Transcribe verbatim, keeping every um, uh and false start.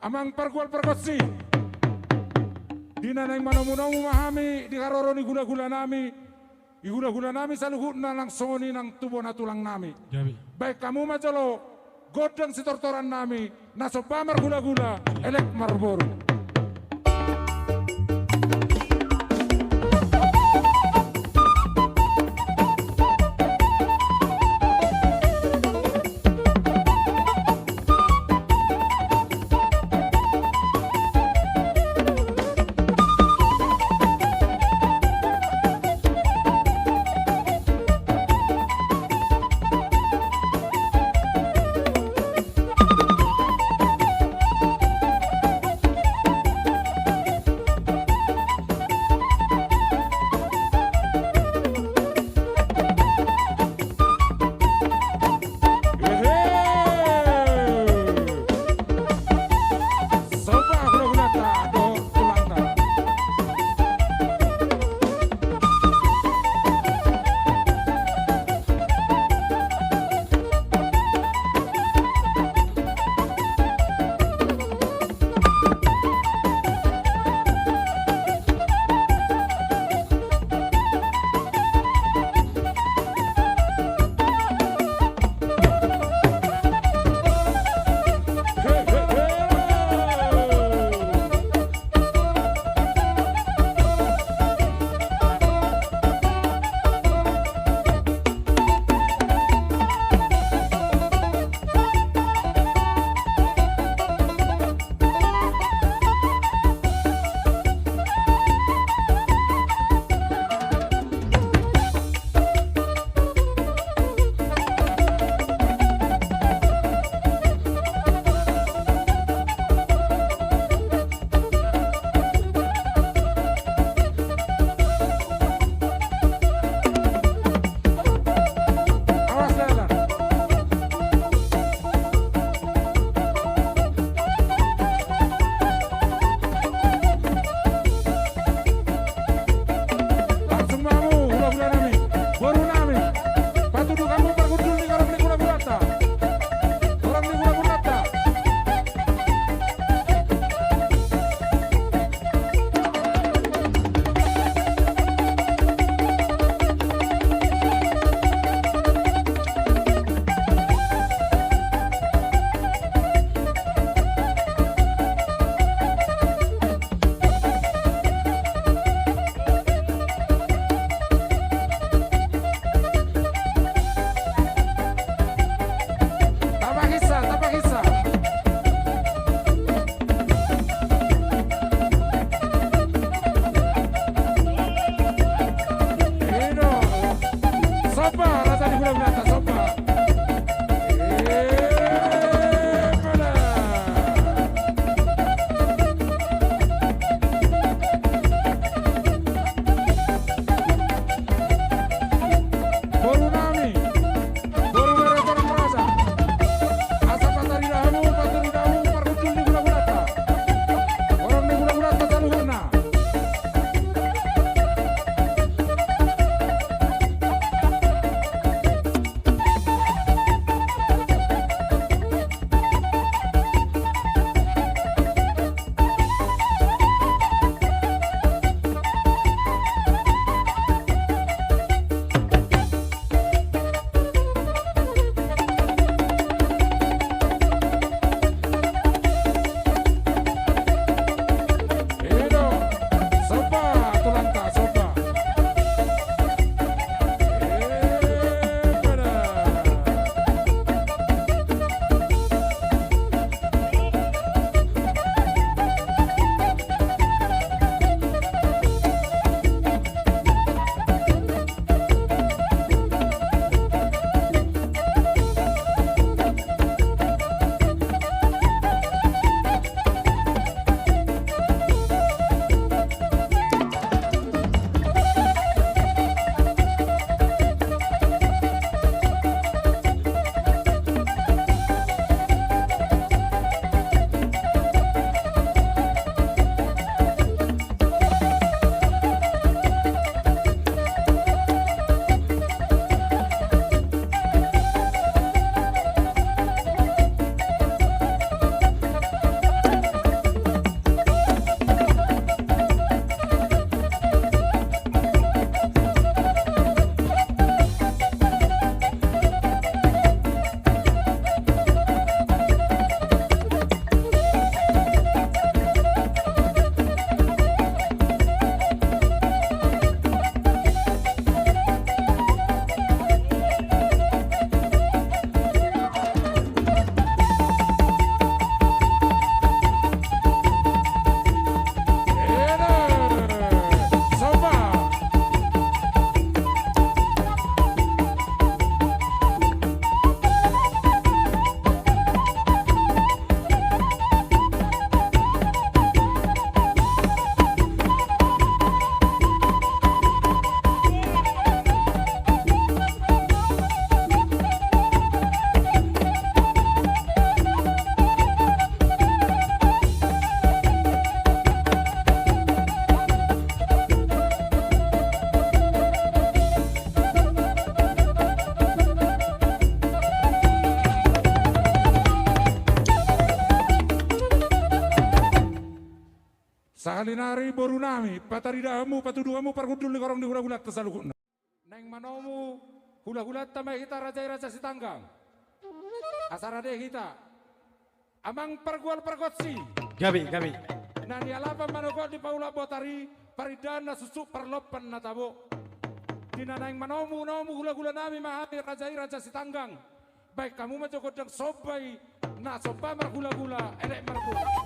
Amang pargual pargonsi, di na naeng manomunomu ma hami di haroro ni hulahula nami, di hulahula nami saluhutna nang songon i nang tu bona tulang nami. Gabe. Baen hamu ma jolo gondang sitortoran nami, na somba marhulahula, elek marboru. Sahali nari boru nami, patarida hamu, patudu hamu parhundul ni horong ni hulahulanta saluhutna. Naeng manomu hulahulanta ma hita raja i Raja Sitanggang. Asa rade hita. Amang pargual pargonsi. Gabe, gabe. Na nialapan manogot dipaulak botari, parindahan na suksuk parlompan na tabo. Di na naeng manomu nomu hulahula nami ma hami raja i Raja Sitanggang. Baen hamu ma jo gondang somba i, na somba marhulahula, elek marhula.